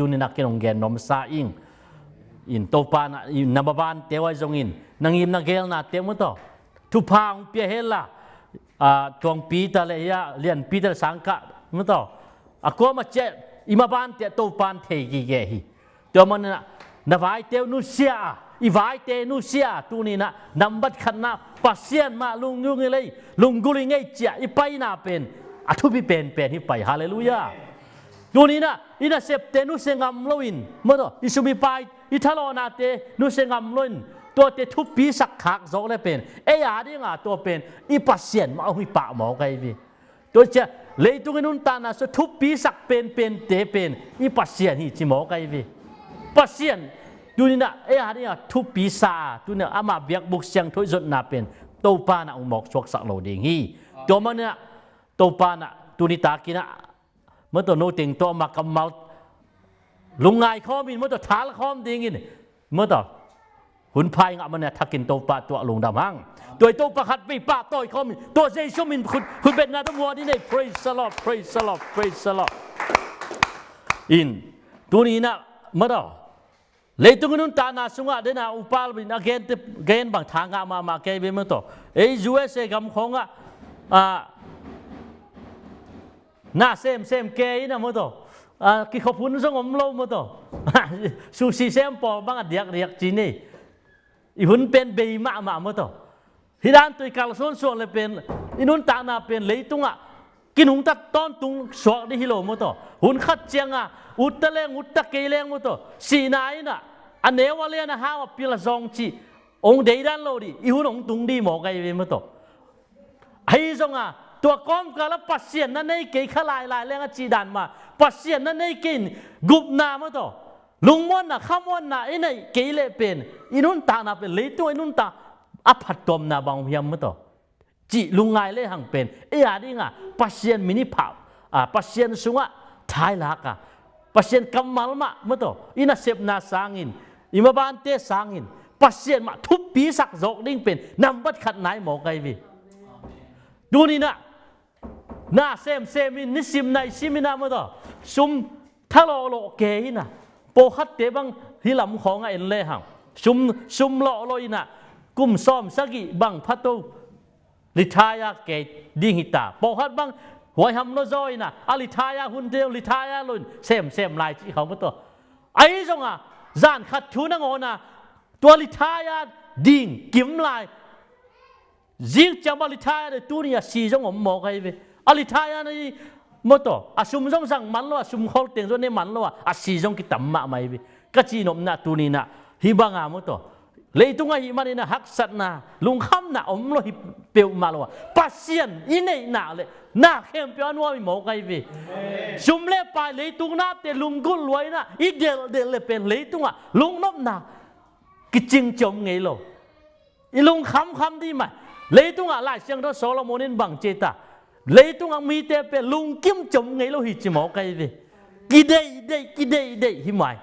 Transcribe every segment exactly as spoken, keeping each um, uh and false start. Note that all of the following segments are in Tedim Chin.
Tuni-in ah ken hong gen nuamsa ing. In Topa in ah, in na mabante uh ahi zongin, na ngim na gelnate uh maw taw, thupha hong pia hen la, ah, Tuangpi ta le hia, Lianpi ta le Sangkah maw taw, a kuamah ciah i mabante ah Topa in thei gige hi. Tua manin ah na vaite uh nusia a, i vaite nusia a, tuni-in ah nambat khatna Pasian mah lunggulh i ngei, lunggulh i ngei ciah i paina pen a thupi penpen hi pai. Halleluiah. Tuni-in ah i nasepte nusia ngam loin maw taw, i sum i pai, i thalawhnate nusia ngam loin, tuate thupisak khak zawk le pen ei a dinga tua pen i Pasian mah hong hi pah mawk ahi ve. Tua ciah leitung i nuntakna sung thupisak penpente pen i Pasian hi ci mawk ahi ve. Pasian tuni-in ah ei a dinga thupisa a, tuni-in ah ama biakbuk siangtho i zotna pen Topa in ah hong mawk suaksak lo ding hi. Tua manin ah Topa in ah tuni takin ah maw taw, no teng tawh ama kammal lungngai khawmin maw taw, thal khawm dingin maw taw, hun pha i ngah manin a thakin Topa tuah lungdam hang. Tua i Topa khat vei pahtawi khawmin, tua Jesu min khut, khutbetna tawh muan i nei. Praise the Lord, praise the Lord, praise the Lord. In tuni-in ah maw taw, leitung i nuntakna sungah dena upa in a gente, gen bang tha ngah mahmah kei ve maw taw. Ei U S A gam khawngah, ah, na semsem kei in ah maw taw, ah, kikhop hun zong om lo maw taw. Sushi sem pawl bang a diakdiak ci nei. I hun pen bei mahmah maw taw. Hih dan tawh i kalsuan suak le pen i nuntakna pen leitungah kinungta tawntung suak ding hi lo maw taw. Hun khat cianga utta leng utta kei leng maw taw, sihna in ah a neu a lian a hau a pil a zawng cih hong deidan lo dih, i hun hong tung dih mawk ahi ve maw taw. Ahi zonga tua kawmkalah Pasian na nei kei kha lailai leng a cih dan mah, Pasian na nei kei in gupna maw taw, lungmuanna, khamuanna i neih kei leh pen i nuntakna pen leitung i nuntak a phattuamna bang hiam maw taw cih lungngai lehang pen ei a dinga Pasian min i phah, ah, Pasian sungah thailak a, Pasian kammal mah maw taw, i nasepna sangin, i mabante sangin Pasian mah thupisak zawk ding pen nambat khat nai mawk ahi ve. Tuni-in ah na semsem in, nisim naisim in ah maw taw, sum thalawhlawh kei in ah, pawlkhatte bang hih lam khawngah en lehang sum, sum lawhlawh in ah kum sawm sagih bang phato retire kei ding hi ta. Pawlkhat bang huaiham lo zaw in ah a retire hunte retire lo in semsem lai cih khawng maw taw. Ahi zonga zan khat thu nangawn a tua retire ding kim lai, zing ciang bang retire ding, tuni a si zong om mawk ahi ve. A retire na hi maw taw, a sum zong zang man lo a, sum khol teng zong ne man lo a, a si zong kitam mahmah ahi ve. Ka cihnopna tuni-in ah hih banga maw taw, leitung ahih manin ah haksatna, lungkhamna om lo hi peuhmah lo a, Pasian i neihna le na khempeuh a nuam hi mawk ahi ve. Sum le pai, leitung nate lunggulh lua in ah i delhdelh le pen leitungah lungnopna kicing ciom ngei lo. I lungkhamkham dih mai. Leitungah Lai Siangtho Solomon in bang ci ta, leitungah mite pen lungkim ciom ngei lo hi ci mawk ahi ve. Kideihdeih, kideihdeih hi mai.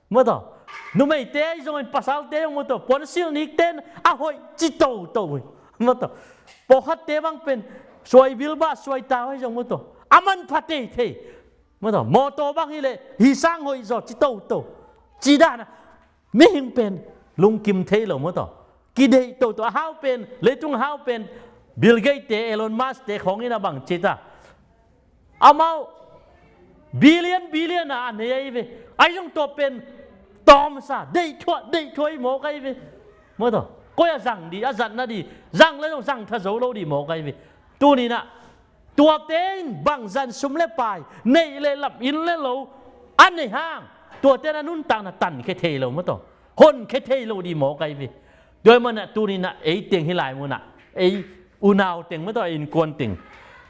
Maw taw, numeite ahi zongin pasalte zong maw taw, puansilh nikte in a hoih ci toto hi. Maw taw, pawlkhatte bang pen suai bilbah suai tau ahi zong maw taw, a manpha teitei. Maw taw, mawtaw bang hi leh hi sang hoih zaw ci toto. Ci dan a mihing pen lungkim thei lo maw taw. Kideih toto, a hau pen, leitung hau pen Bill Gates te, Elon Musk te khawng in a bang ci ta, amau billion billion a a nei ahi ve. Ahi zong tua pen tawmsa, deihthuah deihthuah hi mawk ahi ve. Maw taw, koi a zang dih, a zatna dih, zang le zong zang tha zo lo dih mawk ahi ve. Tuni-in ah tuate in bangzah in sum le pai, neih le lam, inn le lo a nei hang, tuate in a nuntakna tankhia thei lo maw taw, honkhia thei lo dih mawk ahi ve. Tua ahih manin ah tuni-in ah ei teng hih lai munah, ei unau teng maw taw, ei innkuan teng,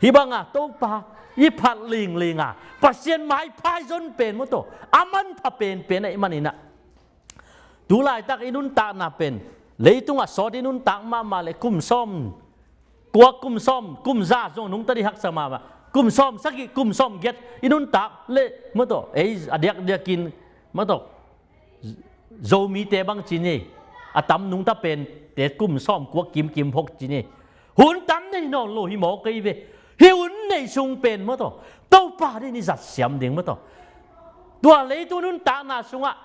hih banga Topa i phat lingling a, Pasian maipha i zon pen maw taw, a manpha penpen ahih manin ah, tu laitak i nuntakna pen leitungah sawt i nuntak mahmah le kum sawm kua, kum sawm, kum za zong nungta dih haksa mahmah. Kum sawm sagih, kum sawm giat i nuntak le maw taw, ei a diakdiakin maw taw, Zomite bang ci ni, a tam nungta pente kum sawm kua kimkim phok ci ni. Hun tam nei nawn lo hi mawk ahi ve. Hih hun nei sung pen maw taw, Topa dingin i zat siam ding maw taw. Tua leitung nuntakna sungah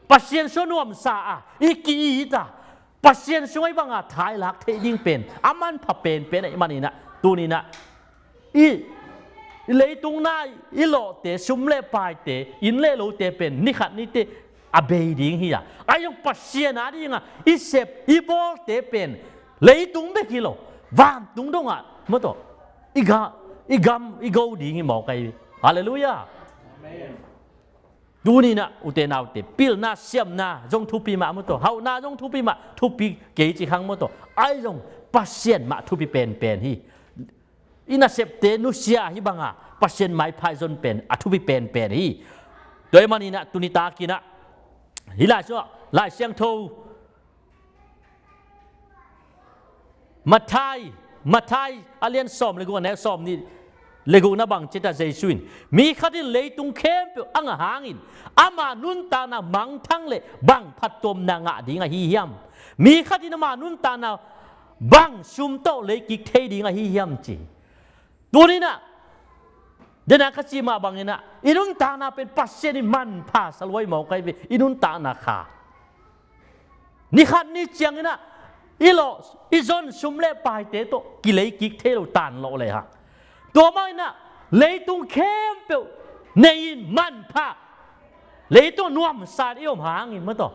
Pasian sung nuamsa a i ki-it a, Pasian sungah i banga thailak theih ding pen a manpha penpen ahih maninah tuninah i, i leitung na i lawhte, sum le paite, inn le lote pen nikhat nite a bei ding hi a, a zong Pasian a dinga i sep i bawlte pen leitung bek hi lo, vantung dongah mawtaw i ga, i gam i go ding hi mawk ahi. Halleluiah. Amen. Tuninah ute naute, pilna siamna zong thupi mah mawtaw, hauhna zong thupi mah, thupi kei ci khang mawtaw, ai zong Pasian mah thupi penpen hi. I nasepte nusia hi banga Pasian maipha i zon pen a thupi penpen hi. Tua ahih maninah tunitakinah hih lai sungah Lai Siangtho Matthai, Matthai a lian sawm le guk a neu sawm nih le guk na bang cita Jesu in, mi khat in leitung khempeuh a ngah hangin ama nuntakna mangthang le bang phattuamna ngah ding ahi hiam? Mi khat in ama nuntakna bang sum tawh leikik thei ding ahi hiam ci. Tuninah dena ka cih mah banginah i nuntakna pen Pasian in manpha sa luai mawk ahi ve, i nuntakna kha. Nikhat ni cianginah i lawh i zon sum le paite tawh kileikik thei lo tan lawh le ha. Tua mahinah leitung khempeuh nei in manpha, leitung nuamsa i om hangin mawtaw,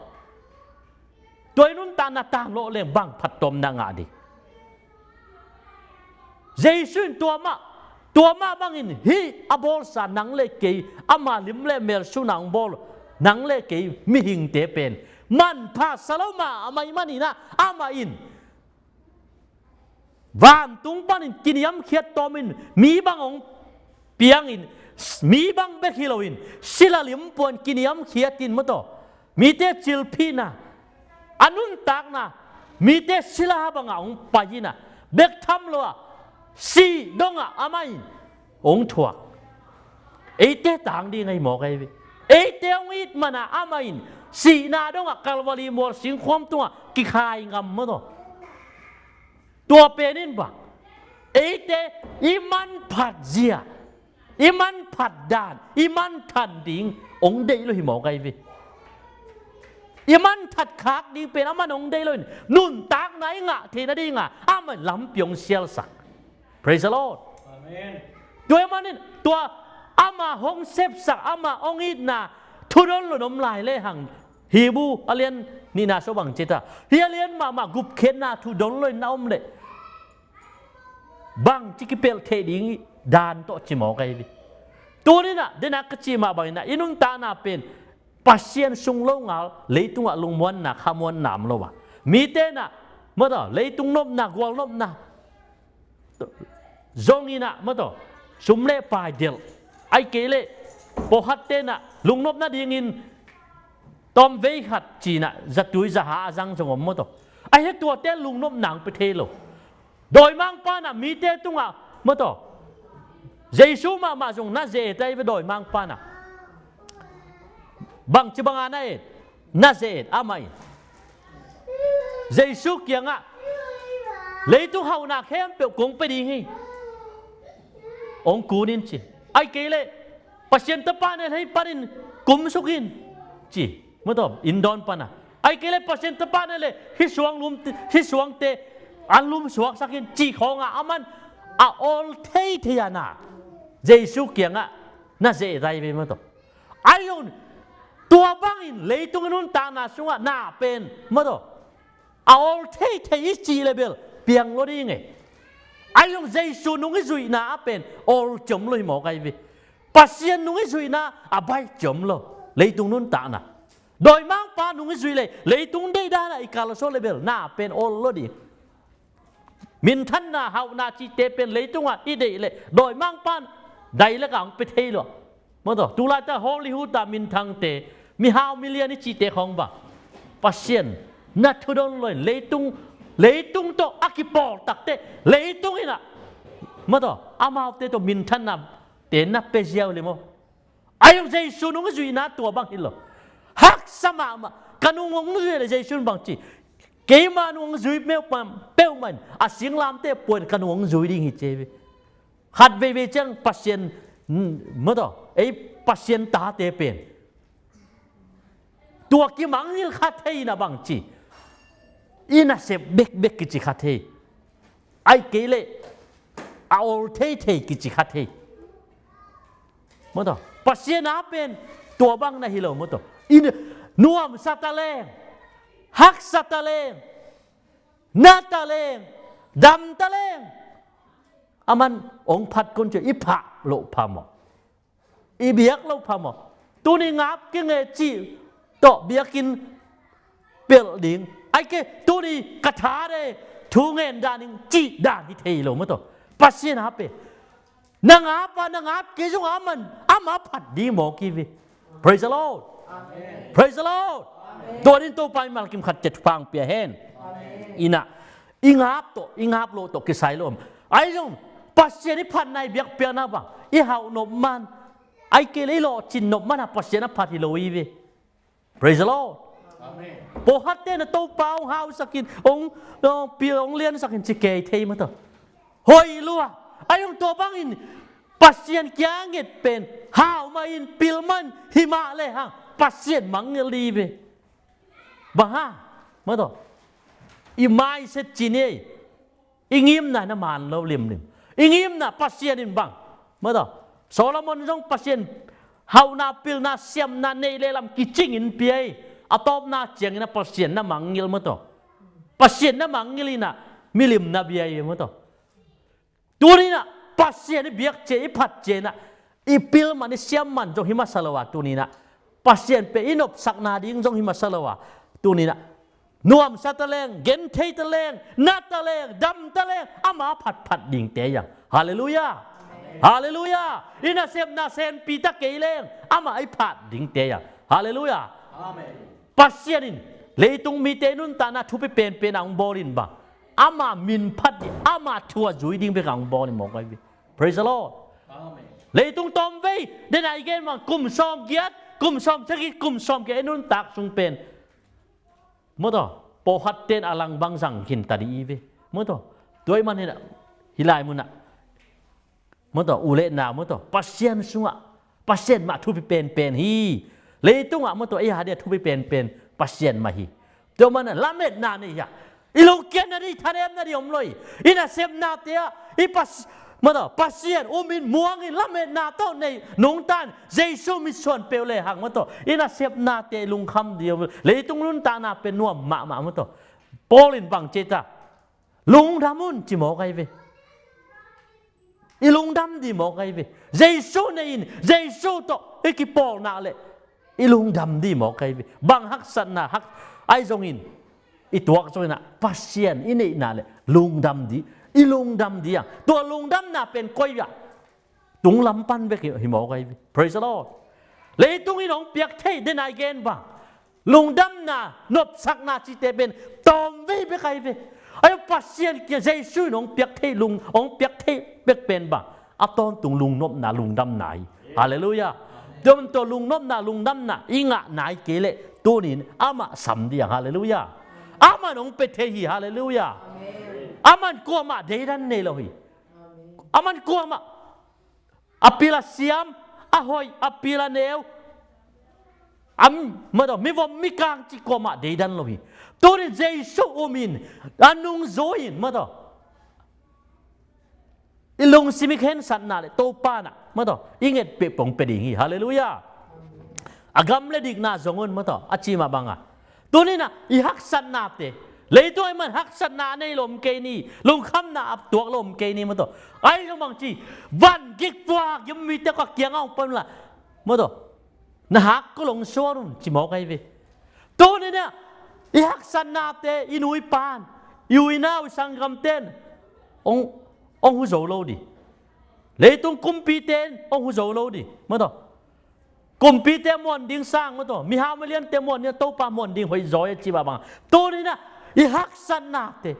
tua i nuntakna tan lawh leng bang phattuamna ngah ding? Jesu in tua mah, tua mah bangin hih a bawlsa nang le kei, ama lim le mel suna hong bawl nang le kei mihingte pen manpha sa lo mah amah ahih maninah amah in vantung panin kiniamkhiat tawmin mi bang hong piangin, mi bang bek hi loin sila lim puan kiniamkhiatin mawtaw, mite cilphihna, a nuntakna, mite sila banga hong pai inah bek tham lo a sih dongah amah in hong thuak. Eite tang ding ahi mawk ahi ve. Eite hong it mana amah in sihna dongah Kalvari mual singkhuam tungah kikhai ngam mawtaw. Tua pen in bang, eite i manphat zia, i manphat dan, i manthan ding hong deih lo hi mawk ahi ve. I manthat khak ding pen aman hong deih lo in nuntakna i ngah theihna dinga aman lampi hong sialsak. Praise the Lord. Amen. Tua ahih manin tua ama hong sepsak, ama hong itna thudon lo in om lai lehang, Hebru a lian nihna sung bang cita, hih a lian mahmah gupkhiatna thudon lo in na om leh bangci kipelh theih ding dan tawh ci mawk ahi ve. Tuninah dena ka cih mah banginah i nuntakna pen Pasian sung lo ngal, leitungah lungmuanna khamuanna om lo a, mite inah mawtaw leitung nopna, gual nopna zonginah mawtaw sum le pai delh, ahih kei leh pawlkhatte inah lungnop nadingin tawmvei khat cinah zatui zaha a zang zong om mawtaw. Ahih tuate lungnopna hong pia thei lo. Dawimangpa inah mite tungah mawtaw, Jesu mahmah zong na ze-et ahi ve dawimangpa inah. Bangci banga na et? Na ze-et amah in Jesu kiangah leitung hauhna khempeuh kong pia ding hi, hong kun in ci. Ahih kei leh Pasian Tapa na hih panin kumsuk in ci, mawtaw, inn dawn pana. Ahih kei leh Pasian Tapa na hih leh hih suang lum, hih suangte an lum suaksak in cih khawngah aman a awl theithei a na Jesu kiangah na ze-et ahi ve mawtaw. Ahi zong tua bangin leitung i nuntakna sungah na pen mawtaw a awl theithei i cih le bel piang lo ding e. Ahi zong Jesu nung i zuihna a pen awl ciom lo hi mawk ahi ve. Pasian nung i zuihna a baih ciom lo. Leitung nuntakna, dawimangpa nung i zuih leh leitung deihdanah i kalsuan le bel na pen awl lo ding. Minthanna, hauhna cihte pen leitungah i deih leh dawimangpa in dailek a hong pia thei lo. Mawtaw, tulaita Hollywood a minthangte, mihau milian i cihte khawng bang, Pasian na thudon lo in leitung, leitung tawh a kipawl takteh leitung inah mawtaw amaute tawh minthannate na pia ziau le maw? Ahi zong Jesu nung i zuihna tua bang hi lo. Haksa mahmah, ka nung hong zuih leh Jesu in bang ci, keima nung hong zuih meuh peuhmah in a singlamteh puan ka nung hong zuih ding hi ci hi ve. Khat veivei ciang Pasian, mm, mawtaw, ei Pasian tate pen Tua kimangngilh kha thei in a bang ci, i nasep bekbek kici kha thei. Ai kei leh a ol theithei kici kha thei. Maw taw, Pasian a pen tua bang na hi lo maw taw. I nuamsa ta leng, haksa ta leng, na ta leng, dam ta leng, aman ong phat kon ci, i phah loh pha maw? I biak loh pha maw? Tuni ngap kei nge cih tawh biakinn pelh ding. Ai kei, tuni ka tha de, thu ngen dan ing cih dan hi thei lo maw taw. Pasian a pen na ngap a, na ngap kei zong aman, amah phat ding mawk hi ve. Praise the Lord. Amen. Praise the Lord. Amen. Tua ding Topa in Malkim khat ciat thupha pia hen. Amen. Ina, i ngap tawh, i ngap loh tawh kisai lo om. Ai zong Pasian i phatna i biakpiakna bang i hauh nop man, ai kei leh i lawhcin nop man a Pasian a phat hi lo hi ve. Praise the Lord. Amen. Pawlkhatte na Topa hong hausakin, hong, hong pil, hong liansakin ci kei thei maw taw. Hoih lua. Ai hong tua bangin Pasian kiang nget pen hau mah in, pil man hi mah lehang Pasian mangngilh hi ve. Bang hang maw taw, i mindset ci ni ei. I ngimna na man lo limlim. I ngimna Pasian in bang maw taw, Solomon zong Pasian hauhna, pilna, siamna, neih le lam kicingin pia hi. A tawpna ciangin a Pasian na mangngilh maw taw. Pasian na mangngilh in a milim na bia hi maw taw. Tuni in a Pasian i biak ciang, i phat ciang in a, i pil man, i siam man zong hi masa lo a, tuni in a Pasian pen i nopsakna ding zong hi masa lo a, tuni in a nuamsa ta leng, genthei ta leng, na ta leng, dam ta leng, amah a phatphat dingte hi hang. Halleluiah. Halleluiah. I nasepna senpi ta kei leng amah i phat dingte hi hang. Halleluiah. Amen. Pasian in leitung mite nuntakna thupi penpen a hong bawl in bang, ama min phat ding, ama thu a zui ding bek a hong bawl in mawk ahi ve. Praise the Lord. Amen. Leitung tawmvei, den a i gen bang kum sawmgiat, kum sawmsagih, kum sawmgiat i nuntak sung pen maw taw, pawlkhatte in a lang bang zang khin ta ding hi ve. Maw taw, tua ahih man hi in a, hih lai mun ah maw taw, u le nau maw taw, Pasian sungah Pasian mah thupi penpen hi. Leitungah maw taw, ei a dia thupi penpen Pasian mah hi. Tua man a lametna nei hi a, i lungkiatna ding, thanemna ding om lo hi. I nasepnate ah i Pas-, maw taw, Pasian um in, muang in, lametna tawh nei nungta in, Jesu mitsuan peuh lehang maw taw, i nasepnate lungkham ding om lo hi. Leitung nuntakna pen nuam mahmah maw taw. Paul in bang ci ta, lungdam un ci mawk ahi ve. I lungdam ding mawk ahi ve. Jesu nei in, Jesu tawh i kipawl nak leh i lungdam ding mawk ahi ve. Bang haksatna hak ahi zongin, i tuak zongin ah Pasian i neih nak leh lungdam ding, i lungdam ding a, tua lungdamna pen koi ah, tunglam pan bek hi, hi mawk ahi ve. Praise the Lord. Leitung in hong piak theih, den a i gen bang lungdamna, nopsakna cihte pen tawmvei bek ahi ve. Ahi zong Pasian kiang Jesu in hong piak theih lung, hong piak theih bek pen bang, a tawntung lungnopna, lungdamna hi. Halleluiah. Tua man tua lungnopna, lungdamna i ngah nai kei leh tuni in amah sam ding. Halleluiah. Aman hong pia thei hi. Halleluiah. Amen. Aman kuamah deidan nei lo hi. Amen. Aman kuamah a pil a siam, a hoih, a pil a neu, a, maw taw, mivom mikang cih kuamah deidan lo hi. Tuni in Jesu um in, a nungzui in, maw taw, i lungsim i khensatna leh Topa in ah, maw taw, i ngetpih pong pia ding hi. Halleluiah. A gam le dikna zong un, maw taw, a ci mah bang a, tuni in ah i haksatnate, leitung ahih man haksatna a nei lo om kei ni, lungkhamna a tuak lo om kei ni, maw taw. Ahi zong bang ci, van gik pua gim mite ka kiangah hong pai un la, maw taw, na hak kul hong suan un ci mawk ahi ve. Tuni in ah i haksatnate, i nu i pa in, i u i nau, i sanggamte in hong, hong hu zo lo ding. Leitung kumpite in hong hu zo lo ding, maw taw. Kumpite muan ding sang, maw taw, mihau miliante muan ding, Topa muan ding hoih zaw hi a ci mah bang a, tuni in ah i haksatnate,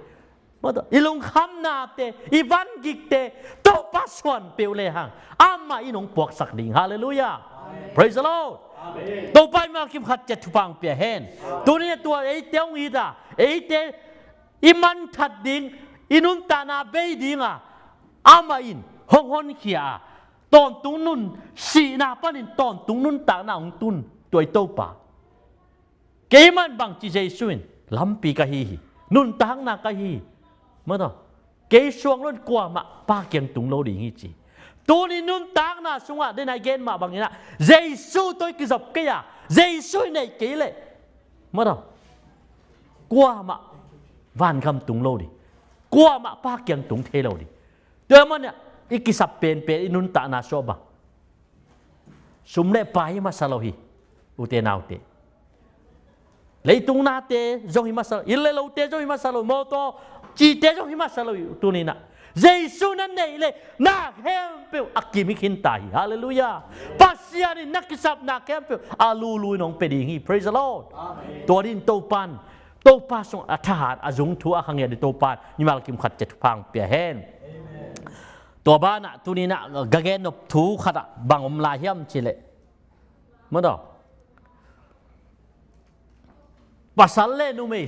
maw taw, i lungkhamnate, i vangikte Topa suan peuh lehang amah in hong puaksak ding. Halleluiah. Amen. Praise the Lord. Amen. Topa in Malkim khat ciat thupha hong pia hen. Tuni in ah tua eite hong it a, eite i manthat ding, i nuntakna bei ding a amah in hong honkhia a, tawntung nun, sihna panin tawntung nuntakna hong tun, tua i Topa. Keiman bangci Jesu in lampi ka hi hi, nuntakna ka hi hi. Maw taw, kei suang lo in kuamah Pa kiang tung lo ding hi ci. Tuni nuntakna sungah den a i gen mah bangin ah Jesu tawh i kizop kei a, Jesu i neih kei leh, maw taw, kuamah vangam tung lo ding, kuamah Pa kiang tung thei lo ding. Tua ahih manin ah i kisap penpen i nuntakna sungah bang, sum le pai hi masa lo hi, ute naute. Leitung nate zong hi masa lo, inn le lote zong hi masa lo, mawtaw cihte zong hi masa lo hi. Tuni in ah Jesu na neih leh na khempeuh a kim hi khin ta hi. Halleluiah. Pasian in na kisapna khempeuh a lulu in hong pia ding hi. Praise the Lord. Amen. Tua ding Topa'n, Topa sung a thahat a zung thu a khanget ding Topa'n mimal kim khat ciat thupha hong pia hen. Amen. Tua banah tuni in ah ka gen nop thu khat ah bang om lai hiam cih leh, maw taw, pasal le numei,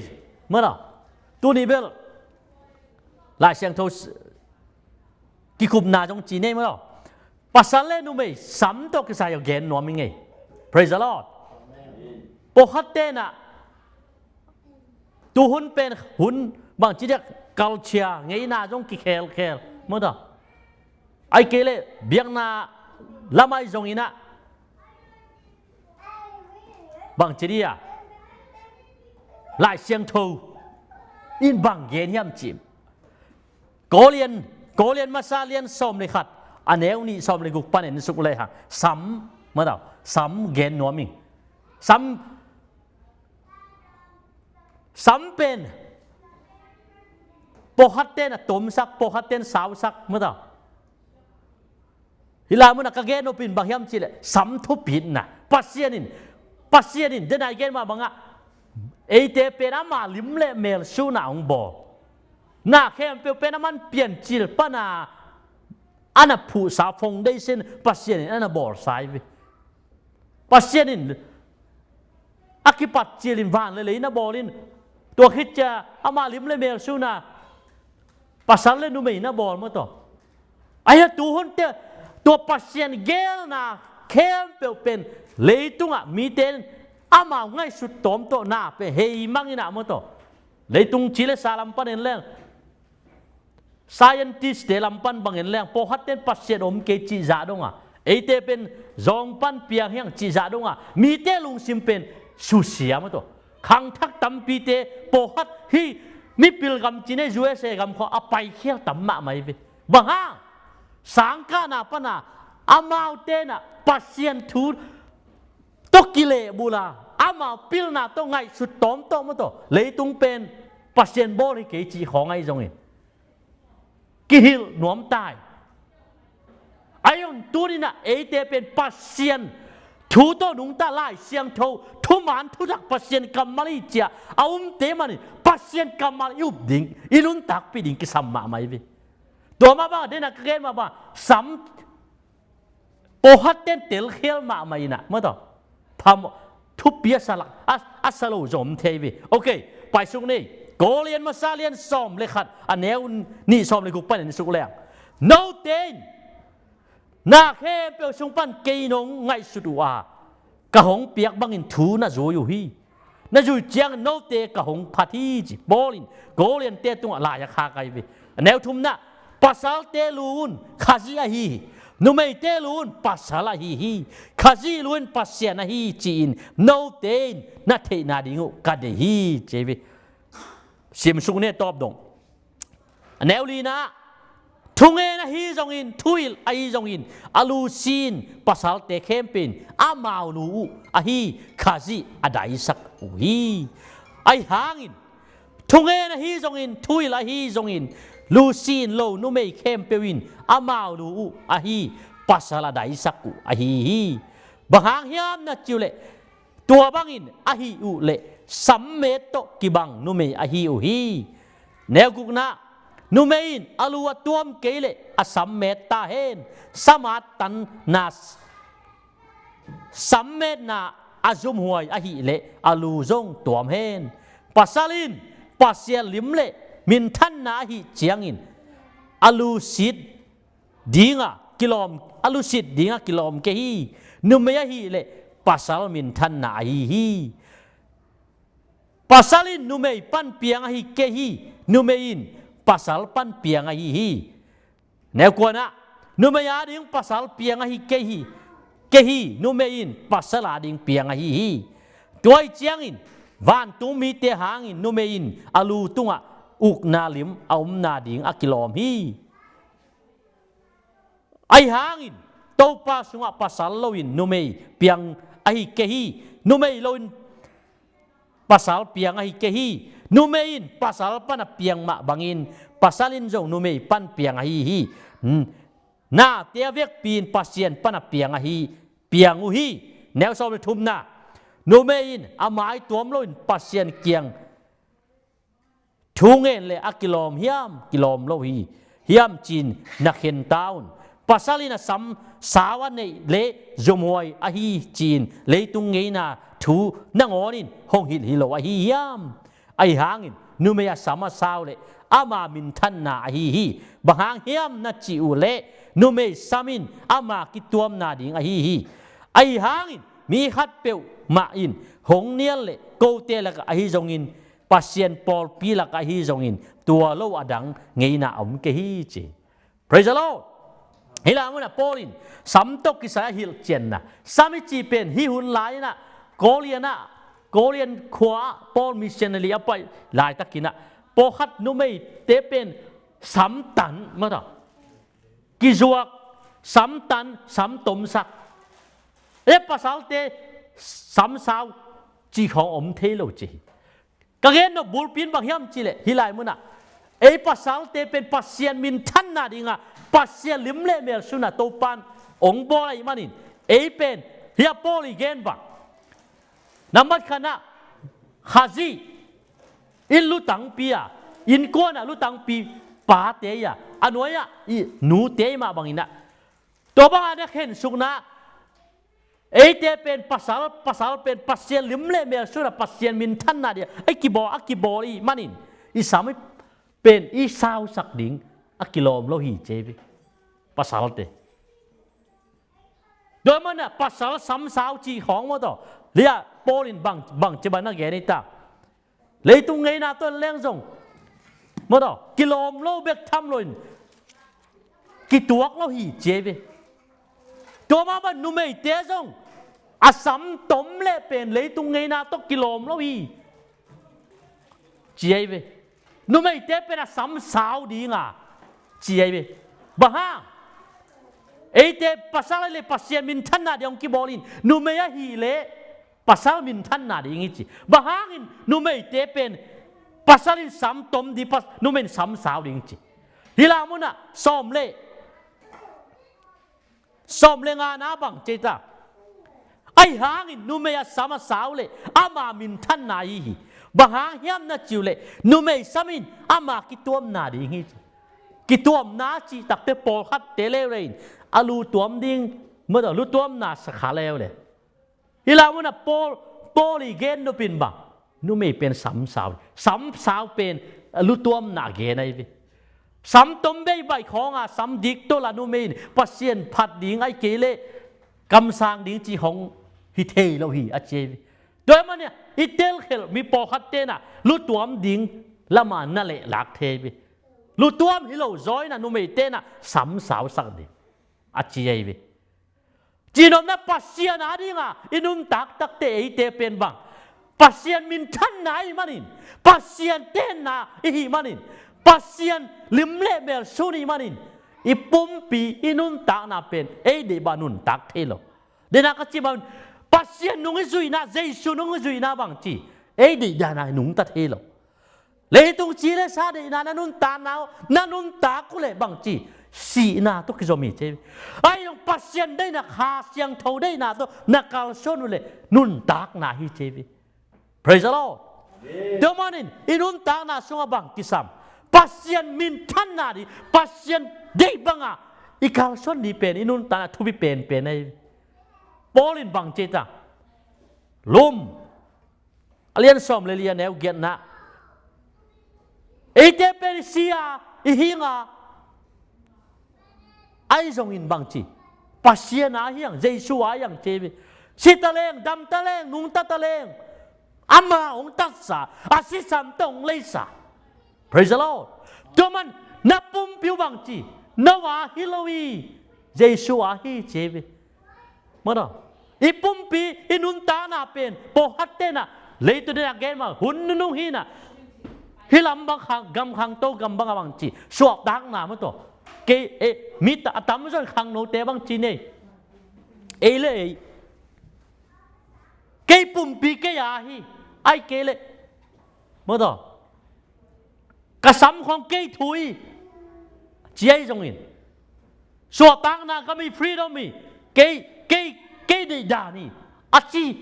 maw taw, tuni bel Lai Siangtho s-, kikupna zong ci nei, maw taw, pasal le numei sam tawh kisai a gen nuam i ngei. Praise the Lord. Pawlkhat ten ah tuhun pen hun bangci diak culture ngeina zong kikhelkhel, maw taw, ahih kei leh biakna lam ahi zongin ah bangci dia Lai Siangtho in bang gen hiam cih, Korin, Korin masa lian sawm le khat, a neu nih sawm le guk pan en suk lehang sam, maw taw, sam gen nuam ing. Sam, sam pen pawlkhat ten a tomsak, pawlkhat ten sausak, maw taw. Hih lai munah ka gen nop in bang hiam cih leh sam thupitna. Pasian in, Pasian in den a i gen mah bangah eite pen ama lim le mel suhna hong bawl. Na khempeuh pen aman piancil pana a na phuhsa foundation Pasian in a na bawlsa hi ve. Pasian in a kipat cilin van le lei na bawl in, tua khit ciang ama lim le mel suhna pasal le numei na bawl, maw taw. Ahi a tuhun te tua Pasian geelna khempeuh pen leitungah mite in amau ngaihsut tawm tawh na pen hei mang in ah, maw taw. Leitung ci le sa lam pan en leng, scientist te lam pan bang en leng, pawlkhat ten Pasian om kei cih zah dong a, eite pen zawng pan piang hi hang cih zah dong a, mite lungsim pen susia, maw taw. Khangthak tampite pawlkhat hih mipil gam ci nei, U S A gam khawng a paikhial tam mahmah hi ve. Bang hang? Sangkahna pana amaute in ah Pasian thu tawh kilehbulh a, amau pilna tawh ngaihsut tawm tawh, maw taw, leitung pen Pasian bawl hi kei cih khawng ahi zongin kihilh nuam ta hi. Ahi zong tuni in ah eite pen Pasian thu tawh nungta, Lai Siangtho thuman thutak Pasian kammal hi ci-a a umte manin Pasian kammal i up ding, i nuntakpih ding kisam mahmah hi ve. Tua mah bang, den a ka gen mah bang, sam pawlkhat ten telkhial mahmah in ah, maw taw, phamawh, thupi a sa lak, a, a sa lo zong om thei ve. Ok, paisuk ni. Korin masa lian sawm le khat, a neu nih sawm le guk pan en suk leng, note in na khempeuh sung pan kei nong ngaihsut uh a, ka hong piak bangin thu na zui uh hi. Na zuih ciangin note ka hong phat hi, ci Paul in Korin-te tungah lai a khak ahi ve. A neu thumna, pasalte lu un, Khazih ahi hi. Numeite lu un, pasal ahi hi. Khazih lu in, Pasian ahi hi, ci-in note in na theihna ding uh ka deih hi, ci ahi ve. Simsuk ni, tawp dong. A neu lina, thungen ahi zongin, thuhilh ahi zongin, a lu si-in pasalte khempeuh in amau lu uh ahi Khazih a daisak uh hi. Ahi hangin, thungen ahi zongin, thuhilh ahi zongin, lu si-in lo numei khempeuh in amau lu uh ahi pasal a daisak uh ahi hi. Bang hang hiam na cih uh leh, tua bangin ahi uh leh, sammet tawh kibang numei ahi uh hi. Neu gukna, numei in a lu a tuam kei leh a sammet ta hen, samattanna, sammetna a zumhuai ahih leh a lu zong tuam hen. Pasal in Pasian lim le minthanna ahih ciangin a lu sit dinga kilawm, a lu sit dinga kilawm kei hi. Numei ahih leh pasal minthanna ahi hi. Pasal in numei pan piang ahi kei hi, numei in pasal pan piang ahi hi. Neu kuanah, numei ading pasal piang ahi kei hi, kei hi, numei in pasal ading piang ahi hi. Tua ahih ciangin vantung mite hangin numei in a lu tungah ukna lim a omna ding a kilawm hi. Ahi hangin Topa sungah pasal loin numei piang ahi kei hi, numei loin pasal piang ahi kei hi. Numei in pasal pana piang mah bangin pasal in zong numei pan piang ahi hi. Hmm. Nate a vekpi in Pasian pana piang ahi, piang uh hi. Neu sawm le thumna, numei in a mai tuam loin Pasian kiang thu ngen le a kilawm hiam, kilawm lo hi hiam ci-in na khen ta un. Pasal in a sam sau a neih le zumhuai ahi ci-in leitung ngeina thu nangawn in hong hilh hi lo ahi hiam? Ahi hangin numei a sam a sau le ama minthanna ahi hi. Bang hang hiam na cih uh leh numei sam in ama kituamna ding ahi hi. Ahi hangin mi khat peuhmah in hong nial le kote lakah ahi zongin, Pasian pawlpi lakah ahi zongin tua lo a dang ngeina a om kei hi ci. Praise the Lord. Hih lai munah Paul in sam tawh kisai a hilhcianna, sam i cih pen hih hun lai-inah Korean ah, Korean khua ah Paul missionary a pai laitakinah pawlkhat numeite pen samtan mataw, kizuak, samtan, samtomsak. E pasalte samsau cih khawng om thei lo ci hi. Ka gen nop bulpi in bang hiam cihleh hih lai munah ei pasalte pen Pasian minthanna dingah Pasian lim le mel sunah Topan ong bawl ahih manin ei pen hih a Paul i gen bang nambat khatnah Khazih in lutangpi a, innkuanah lutangpi pate i a, a nuai-ah i nute i mah banginah tua bangah na khensukna eite pen pasal, pasal pen Pasian lim le mel sunah Pasian minthanna dingah a kibawl, a kibawl i manin i sam i pen i sausak ding a kilawm lo hi ci ei ve. Pasalte. Tua manah pasal samsau cih khawng maw taw. Lia Paul in bang, bang ci bang na gen ei ta. Leitung ngeina tawh leng zong maw taw, kilawm lo bek tham loin kituak lo hi ci ei ve. Tua mah bang numeite zong a samtom le pen leitung ngeina tawh kilawm lo hi ci ei ve. Numeite pen a samsau dinga ci ei ve. Bang hang? Eite pasal ahih leh Pasian minthanna ding hong kibawl in, numei ahih leh pasal minthanna ding hi ci. Bang hangin numeite pen pasal in samtom ding, pas-, numei in samsau ding ci. Hih lai munah sawm le sawm le ngana bang ci ei ta. Ahi hangin numei a sam a sau le ama minthanna hi hi. Bang hang hiam na cih uh leh numei sam in ama kituamna ding hi ci. Kituamna cih takte pawlkhatte leuleu in a lu tuam ding, maw taw, lu tuamna sa kha leuleu. Hih lai munah Paul, Paul i gen nop in bang numei pen samsau, samsau pen lutuamna gen ahi ve. Samtom bei baih khawnga sam dik tawh la numei in Pasian phat ding ahih kei leh kamsang ding cih hong hi thei lo hi a ci ahi ve. Tua ahih manin i telkhelh mi pawlkhat tenah lutuam ding lamah na lehlak thei ahi ve. Lutuam hi lo zaw inah numei tenah samsausak ding a ci ahi ve. Cihnopna Pasian adinga i nuntak takte eite pen bang Pasian minthanna ahih manin, Pasian tenna ihih manin, Pasian lim le mel sun ihih manin i pumpi i nuntakna pen ei deih bang nuntak thei lo. Deihna ka cih bang Pasian nung i zuihna, Jesu nung i zuihna bang ci ei deih dana i nungta thei lo. Leitung ci le sa deihna na nuntakna uh, na nuntak uh leh bang ci, sihna tawh kizom hi ci ahi ve. Ahi zong Pasian deihna, Kha Siangtho deihna tawh na kalsuan uh leh nuntakna hi ci ahi ve. Praise the Lord. Amen. Tua manin i nuntakna sungah bang kisam? Pasian minthanna ding, Pasian deih banga i kalsuan ding pen i nuntakna thupi penpen ahi ve. Paul in bang ci ta? Rom a lian sawm le li a neu giatna. Eite pen i si a, i hing a, ahi zongin bang ci, Pasian a hi hang, Jesu a hi hang ci ahi ve. Si taleng, dam taleng, nungta taleng, Ama hong tatsa, a sisan tawh hong leisa. Praise the Lord. Tua man na pumpi uh bang ci, Noah hi lo hi, Jesu a hi ci hi ve. Mawtaw. I pumpi, i nuntakna pen pawlkhat tenah, leitung dena gen mah hun nunung hinah, hih lam bang khang, gam khangto gam bangah bang ci, suahtakna mawtaw. Kei, eh, mi ta, a tamzaw in khangnote bang ci nei. Ei le ei. Kei pumpi kei a hi. Ai kei le. Mawtaw. Ka sam khong kei thu hi, ci ahi zongin, suahtakna ka mi, freedom hi, kei, kei, kei deihdan hi, a ci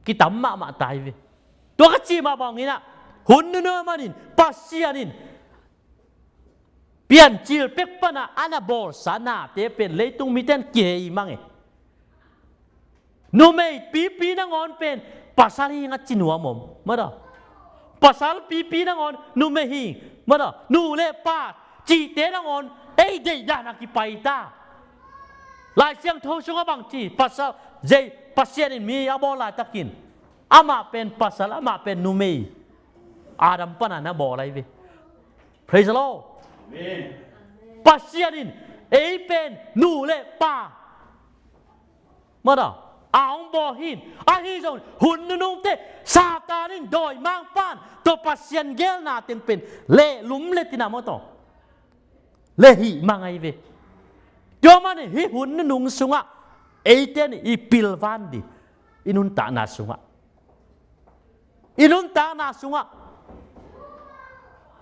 kitam mahmah ta hi ve. Tua ka cih mah banginah, hun nunung manin Pasian in piancil pek panah a na bawlsa nate pen leitung mite in kihei mang e. Numei pipi nangawn pen pasal hi ing a ci nuam om. Mawtaw. Pasal pipi nangawn numei hi ing. Mawtaw. Nu le pa cihte nangawn ei deihdan a kipai ta. Lai Siangtho sungah bang ci, pasal, zei, Pasian in mi a bawl laitakin amah pen pasal, amah pen numei, Adam pana na bawl ahi ve. Praise the Lord. Amen. Pasian in ei pen nu le pa, mawtaw, a hong bawl hi. Ahi zong hun nunungte Satan in, dawimangpa'n, tua Pasian geelna teng pen lehlum le tina, mawtaw, le hih mang ahi ve. Tua manin hih hun nunung sungah eite in i pilvan ding, i nuntakna sungah, i nuntakna sungah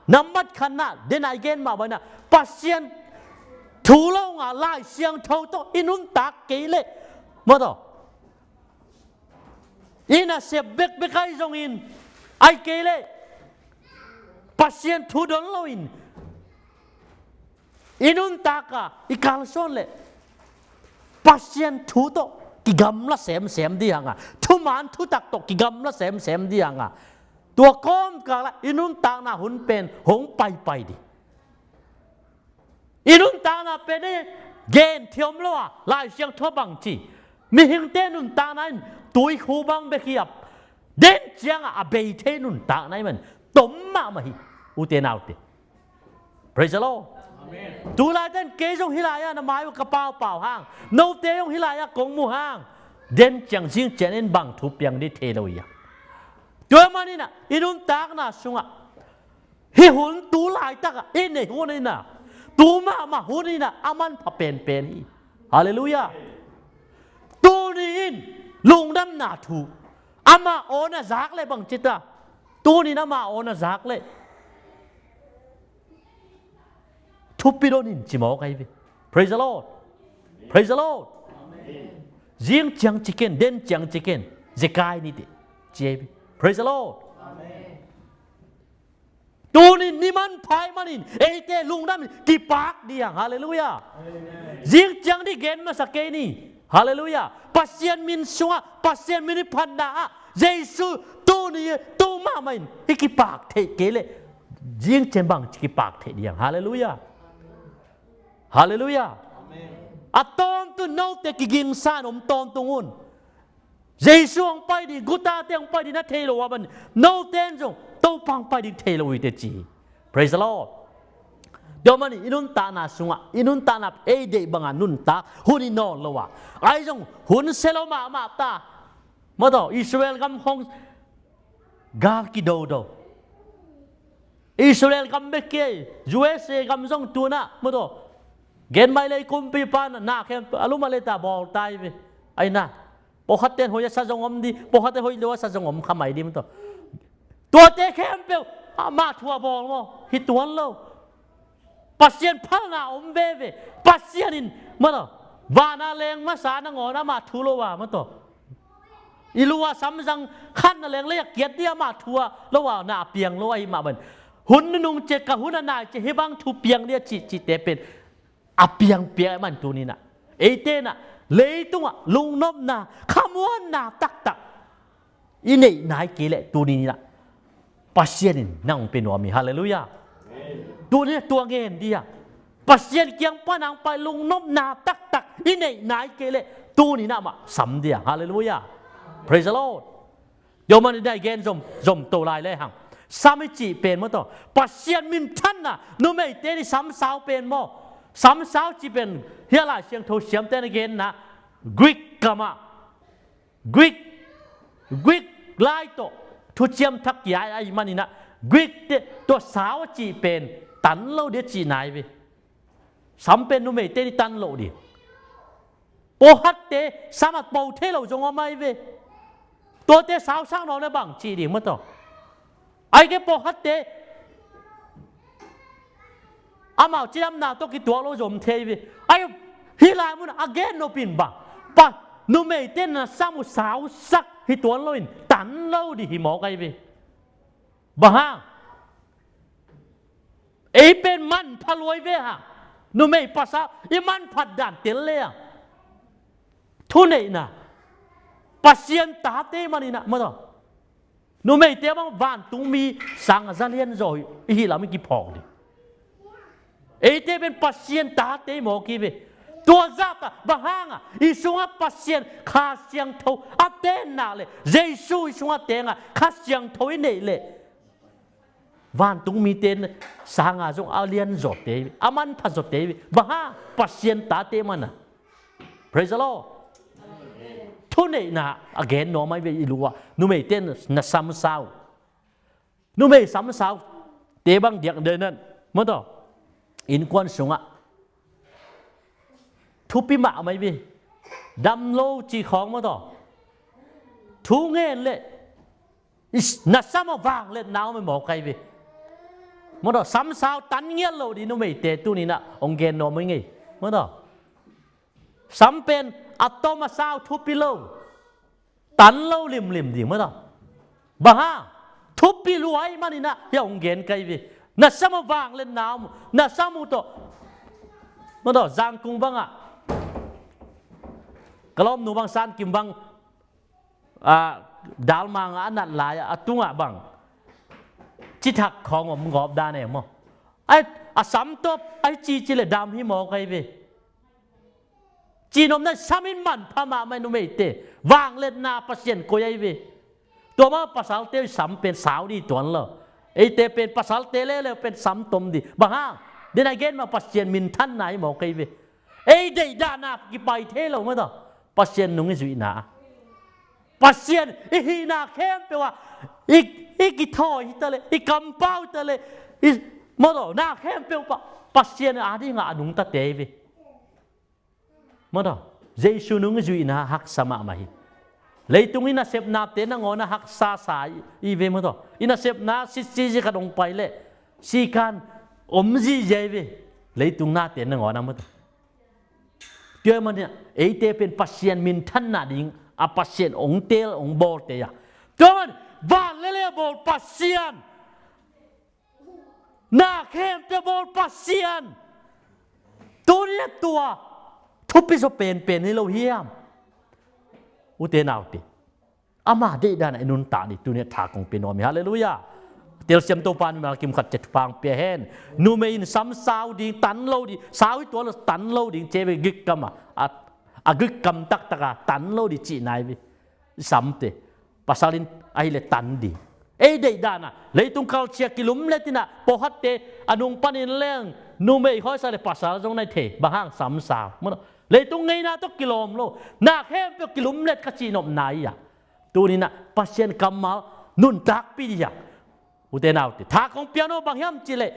nambat khatna, den a i gen mah banah, Pasian thu lo ngah Lai Siangtho tawh i nuntak kei leh, mawtaw, i nasep bekbek ahi zongin, ai kei leh Pasian thu don loin i nuntak a i kalsuan leh Pasian thu tawh kigamla semsem ding hang a, thuman thutak tawh kigamla semsem ding hang a, tua kawmkal ah i nuntakna hun pen hong paipai ding. I nuntakna pen e, gen thiam lo a, Lai Siangtho bang ci, mihingte nuntakna in tuikhu bang bek hi a, den ciangah a bei thei nuntakna ahih man tom mahmah hi, ute naute. Praise the Lord. Amen. Tulai ten kei zong hih lai-ah na mai uh ka paupau hang, note zong hih lai-ah kong mu hang, den ciang zing ciang in bang thu piang ding thei lo hi a. Tua maninah i nuntakna sungah hih hun tu laitakah i neih hun inah, tu mahmah hun inah a manpha penpen hi. Halleluiah. Tuni in lungdamna thu, amah aw na zak leh bang ci ta, tuni in amah aw na zak leh thupi dong in ci mawk ahi ve. Praise the Lord. Praise the Lord. Zing ciang ci ken, den ciang ci ken, zekai ni teh, ci ahi ve. Praise the Lord. Tuni ni manpha ahih manin eite lungdam in kipak ding hang. Halleluiah. Zing ciang ding gen masa kei ni. Halleluiah. Pasian min sungah, Pasian min i phatna ah, Jesu tuni tu mahmah in i kipak theih kei leh zing ciang bang ci kipak theih ding hang. Halleluiah. Halleluiah. A tawntung note kigingsa in om tawntung un. Jesu hong pai ding, gutate hong pai ding na thei lo a ban, note in zong Topa hong pai ding thei lo uh hi teh ci hi. Praise the Lord. Tua manin i nuntakna sungah, i nuntakna ei deih banga nuntak hun hi nawn lo a, ahi zong hun sia lo mahmah ta. Mawtaw, Israel gam khong gal kidodo. Israel gam bek kei, U S A gam zong tunah, mawtaw, gen mai lei kumpipa na, na khem a lum a leta bawl ta hi ve. Aina, pawlkhatte in hoih a sa zong om ding, pawlkhatte in hoih lo a sa zong om kha mai ding, mawtaw. Tuate khempeuh amah thu a bawl maw, hi tuan lo. Pasian phalna om veve. Pasian in, mawtaw, vana leng masa nangawn amah thu lo a, mawtaw, i lu a samzang khat na leng lei a kiat ding amah thu a lo a, na a piang lo ahih mah ban, hun nunung ciang ka hun a nai ciang hih bang thu piang ding a cih, cihte pen a piang piang ahih man tuni inah eite inah leitungah lungnopna, khamuanna taktak i neih nai kei leh tuni inah Pasian in nang hong pia nuam hi. Halleluiah. Tuni inah tua ngen ding a, Pasian kiang pan hong pai lungnopna taktak i neih nai kei leh tuni inah amah sam ding a. Halleluiah. Praise the Lord. Tua manin a i gen zom, zom to lai le hang. Sam i cih pen maw taw, Pasian minthanna, numeite in i sam sau pen maw. Sam sau cih pen hih a Lai Siangtho siamte in a genna Greek kam ah, Greek, Greek lai tawh thuciam thak kia ahih manin ah, Greek te tua sau a cih pen tan lo ding a cihna hi ve. Sam pen numeite in i tan loh ding. Pawlkhatte sam a po thei lo zong om ahi ve. Tuate sausak nuam le bang cih ding maw taw. Ahih kei leh pawlkhatte amau cidamna tawh kituak lo zong om thei ve. Ahih, hih lai mun a gen nop in bang, pa, numeite in na sam uh sausak hi tuan lo in tan lo ding hi mawk ahi ve. Bang hang? Ei pen manpha lua i ve hang. Numei pasal i manphat dan tel le hang. Thuneihna, Pasian tate manin ah maw taw, numeite bang vantungmi sang a za lianzaw i hih lam i kiphawk ding. Eite pen Pasian tate i mawk hi ve. Tua zahtak bang hang a, i sungah Pasian Kha Siangtho a ten nak leh, Jesu i sungah teng a, Kha Siangtho i neih leh, vantungmite in sang a zong a lianzawte, a manpha zawte, bang hang? Pasian tate manin ah. Praise the Lord. Thuneihna a gen nuam ahi ve i lu ah. Numeite in na sam sau. Numei sam saute bang diak den nan maw taw, innkuan sungah thupi mahmah hi ve. Dam lo cih khawng maw taw, thu ngen leh na sam a vangliatna om hi mawk ahi ve. Maw taw, sam sau tan ngiat lo ding numeite tuni-in ah hong gen nuam hi ing ei. Maw taw, sam pen a tom a sau thupi lo, tan lo limlim ding maw taw. Bang hang? Thupi lua ahih manin ah hih hong gen ka hi ve. Na sam a vangliatna om, na sam uh tawh. Maw taw, Zangkung bangah ka lawmnu bang San Kim bang, ah, dalmang ah a nat lai-ah a tungah bang cithak khawng om gawp dan e maw. Ai, a sam tawh ai cici leh dam hi mawk ahi ve. Cihnopna, sam in manpha mahmah hi numeite. Vangliatna Pasian koih ahi ve. Tua mah pasalte sam pen sau ding tuan lo. Eite pen pasalte leuleu pen sam tom ding. Bang hang? Den a gen mah Pasian minthanna hi mawk ahi ve. Ei deihdan a kipai thei lo maw taw, Pasian nung i zuihna. Pasian i hihna khempeuh ah i, i kithawi hi ta leh, i kampau hi ta leh, i, maw taw, na khempeuh pa, Pasian adingah a nungtate hi ve. Maw taw, Jesu nung i zuihna haksa mahmah hi. Leitung i nasepnate nangawn ah haksa sa i, i ve maw taw. I nasepna sitsi zia khat hong pai leh sikan om zihziah hi ve. Leitung nate nangawn ah maw taw. Tua ahih manin ah eite pen Pasian minthanna ding a Pasian hong teel hong bawlte a. Tua ahih manin van le lei a bawl Pasian, na khempeuh a bawl Pasian. Tuni-in ah tua thupi zaw penpen hi lo hiam? Ute naute, ama deihdan ah i nuntak ding tuni-in ah tha kong pia nuam hi. Halleluiah. Telsiam Topa in mimal kim khat ciat thupha hong pia hen. Numei in sam sau ding, tan lo ding, sau hi tuan lo, tan lo ding ci hi ve Greek kam ah. A, a Greek kam taktak a tan lo ding cihna hi ve. Samte. Pasal in ahih leh tan ding. Ei deihdan ah leitung culture kilumlet in ah, pawlkhatte a nung panin leng numei khawisak leh pasal zong na hi thei, bang hang? Sam sau. Maw taw, leitung ngeina tawh kilawm lo, na khempeuh kilumlet ka cihnopna hi a. Tuni-in ah Pasian kammal nuntakpih ding hi a. Ute naute, tha kong pia nuam bang hiam cih leh,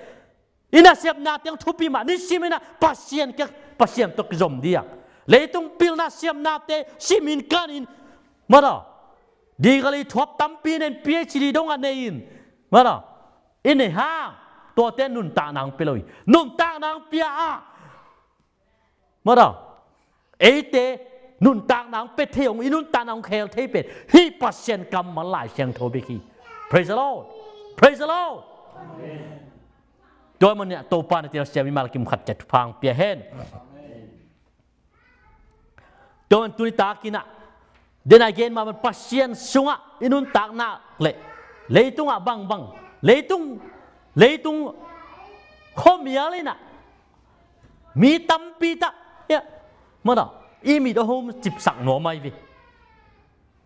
i nasepna teng thupi mah, nisimin ah Pasian kiang, Pasian tawh kizom ding a. Leitung pilna siamnate simin kanin, maw taw, degree thuap tampi nei-in, P H D dong a nei-in, maw taw, i neih hang, tuate nuntakna hong pia lo hi. Nuntakna hong pia a, maw taw, eite nuntakna hong pia thei, hong, i nuntakna hong khel thei pen hih Pasian kammal Lai Siangtho bek hi. Praise the Lord. Praise the Lord. Tua ahih manin ah Topa in a telsiam mimal kim khat ciat thupha hong pia hen. Tua ahih manin tuni takin ah, den a i gen mah bang, Pasian sungah i nuntak nak leh, leitungah bangbang, leitung, leitung khuamial in ah mi tampi tak, ya, maw taw, i mit a hong cipsak nuam ahi ve.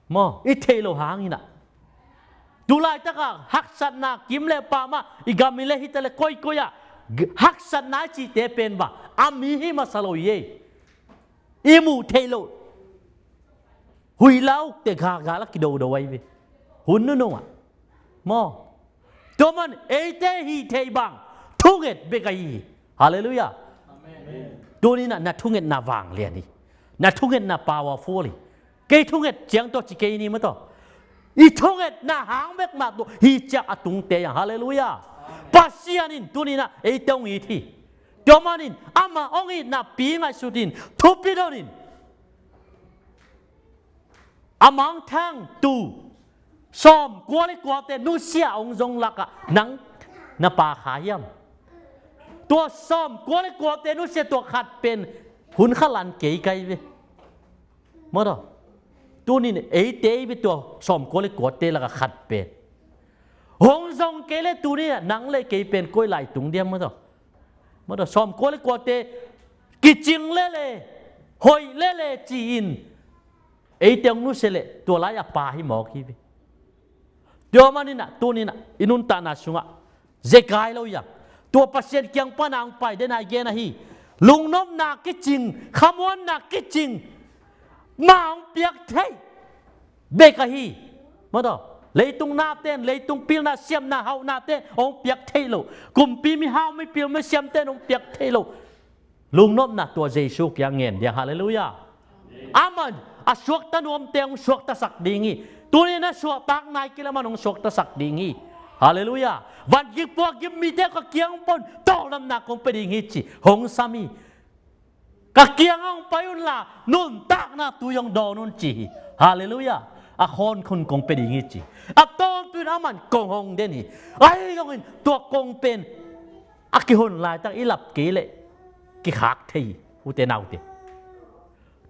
Maw, i theih loh hangin ah, Tu laitakah haksatna kim le pamah i gam i le hita le koikoi ah g-, haksatna i cihte pen bang a mi hi masa lo hi ei. I muh theih loh huih la ukte gagal a kidodo ahi ve. Hun nunung ah maw. Tua man eite hih theih bang thunget bek ahi hi. Halleluiah. Amen. Tuninah na thungetna vanglian hi. Na thungetna powerful hi. Kei thunget ciang tawh ci kei ni maw tawh. I thungetna hang bek mah tawh hi ciang a tungte yang. Halleluiah. Pasian in tuninah eite hong it hi. Tua manin amah hong itna pi ngaihsut in, thupi don in. A mangthang tu sawm kua le kuate nusia hong zong lakah nang na pa kha hiam? Tua sawm kua le kuate nusia tua khat pen hun khalan kei kai ve. Maw tawh. Tunin eite i ve tua sawm kua le kuate lakah khat pen hong zong kei le tuninah nang le kei pen koi lai tung diam maw tawh. Maw tawh sawm kua le kuate kicing lele, hoih lele ci-in eite hong nusia le tua lai a pa hi mawk hi ve. Tua maninah tuninah i nuntakna sungah zekai lo hiang. Tua Pasian kiang pana hong pai dena i gen ahi. Lungnopna kicing, khamuanna kicing, ma hong piak thei bek ahi. Maw tawh. Leitung naten, leitung pilna siamna hauhnaten hong piak thei lo. Kumpi mihau mipil misiamten hong piak thei lo. Lungnopna tua Jesu kiang ngen diang. Halleluiah. Aman a suakta nuamte hong suaktasak ding hi. Tunin a suahtak nai kila man hong suaktasak ding hi. Halleluiah. Van gik puak gim mite ka kiang pon tawlnamna kong pe ding hi ci hong sam hi. Ka kiang hong pai unla nuntakna tui hong dawn un ci hi. Halleluiah. A khawn khun kong pe ding hi ci. A tawntuin aman kong hong den hi. Ahi zongin tua kong pen a kihon laitak i lap kei leh kikhak thei hi. Ute naute.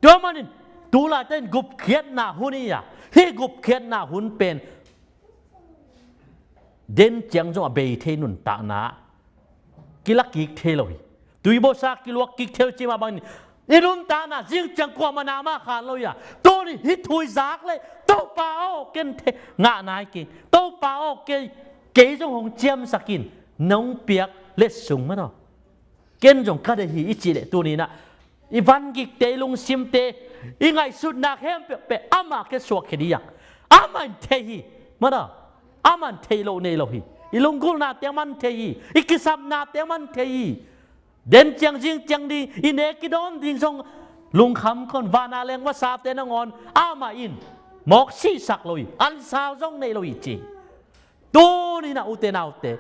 Tua manin tu laitak in gupkhiatna hun hi a, hih gupkhiatna hun pen den ciang zong a bei thei nuntakna kila kik thei lo hi. Tuibuasa kiluak kik thei lo ci mah bangin i nuntakna zing ciang kuamah na mah khan lo hi a. Tuni hih thu i zak le Topa aw ken the ngah nai kei. Topa aw kei, kei zong hong ciamsak in nong piak letsong maw tawh. Ken zong ka deih hi i cih leh tuninah i vangikte, i lungsimte, i ngaihsutna khempeuh peh amah kia suakkhia ding hi. Amah in thei hi. Maw tawh. Amah in theih loh nei lo hi. I lunggulhnate amah in thei hi. I kisapnate amah in thei hi. Den ciang zing ciang ding i nek i dawn ding zong lungkham kei un, vana leng vasate nangawn amah in mawk sihsak lo hi. Ansau zong nei lo hi ci. Tuninah ute naute,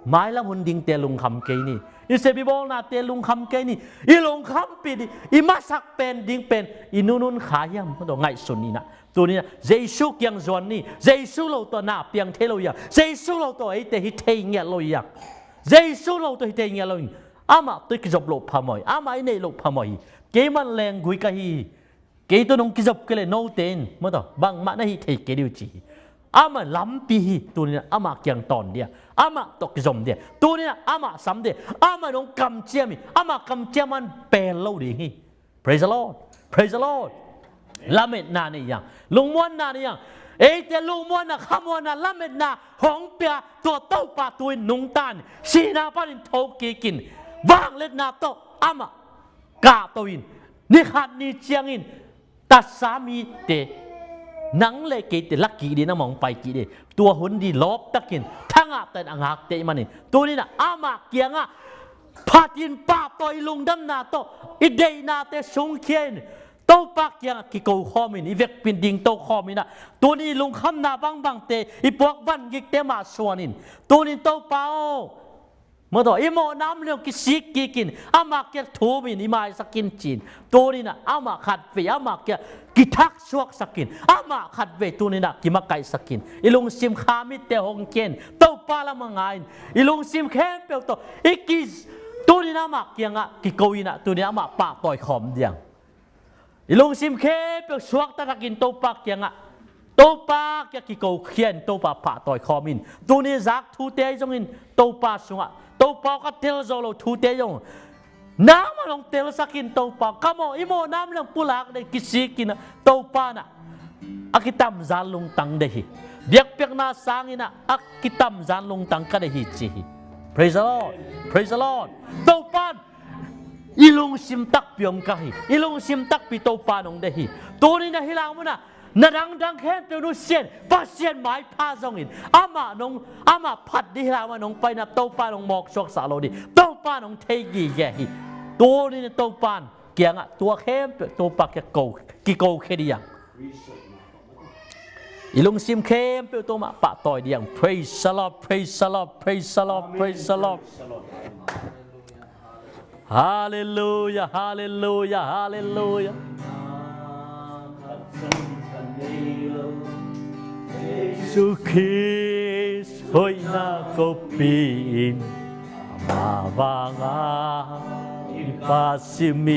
mailam hun dingte lungkham kei ni. I sep i bawlnate lungkham kei ni. I lungkhampih ding, i masak pen ding pen i nunun kha hiam? Maw tawh ngaihsun inah. Tuninah Jesu kiang zuan ni. Jesu lo tawh na piang thei lo hiam? Jesu lo tawh eite hi thei ngiat lo hiam? Jesu lo tawh hi thei ngiat lo in. Amah tawh i kizop loh phamawh hi. Amah i neih loh phamawh hi. Kei man lenggui ka hi hi. Kei tawh nong kizop kei leh note in, maw tawh, bangmah na hih thei kei ding uh ci hi. Amah lampi hi, tuninah amah kiang tawn dia. Amah tawh kizom dia. Tuninah amah sam dia. Amah nong kamciam hi. Amah kamciam man pel lo ding hi. Praise the Lord. Praise the Lord. Lametna nei hiang. Lungmuanna nei hiang. Eite lungmuanna, khamuanna, lametna hong pia tua Topa tu-in nungta in. Sihna panin tho kikin. Vangliatna tawh amah kahto in, ni khat ni ciangin, tasa mite, nang le keite la kik ding, amah hong pai kik ding. Tua hun ding lawptakin, thangahtakin a ngakte i hih manin. Tuninah amah kiangah phatin pahtawi lungdamna tawh, i deihnate sungkhia in, Topa kiangah kiko khawmin, i vekpi in dingto khawminah. Tuni lungkhamna bangbangte, i puak vangikte mah suanin. Tunin Topa aw, maw tawh, i mawhna om leng kisik kikin, amah kiang thumin i maisak in ci-in. Tuninah amah khatvei, amah kiang kithaksuaksak in, amah khatvei tuninah kimakaihsak in. I lungsim kha mitte hong khia in, Topa lamah ngai in. I lungsim khempeuh tawh, i ki, tuninah amah kiangah kiko inah, tuninah amah pahtawi khawm diang. I lungsim khempeuh suakta takin Topa kiangah, Topa kiang kiko khia in, Topa pahtawi khawmin. Tuni zak thute ahi zongin Topa sungah, Topa aw ka tel zo lo thute ahi zong, nangmah hong telsak in Topa, ka mawh, i mawhna om leng pulak ding kisikin, Topa nah a kitamzal lungtang ding hi. Biakpiakna sangin ah a kitamzan lungtang ka deih hi ci hi. Praise the Lord. Praise the Lord. Topan i lungsim takpi hong kah hi. I lungsim takpi Topan hong deih hi. Tuni-in ah hih lai munah na dangdang khempeuh nusia in, Pasian maipha zongin amah nong, amah phat ding hih lai munah nong paina Topan hong mawksuaksak lo ding, Topan hong thei gige hi. Tuni-in ah Topan kiangah tua khempeuh Topa kiang ko, kikokhia ding. I lungsim khempeuh Topa mah pahtawi ding. Praise the Lord, praise the Lord, praise the Lord, praise the Lord. Halleluia, halleluia, halleluia. Jesu Khrist hoihna kopi in ama vanga i pa simi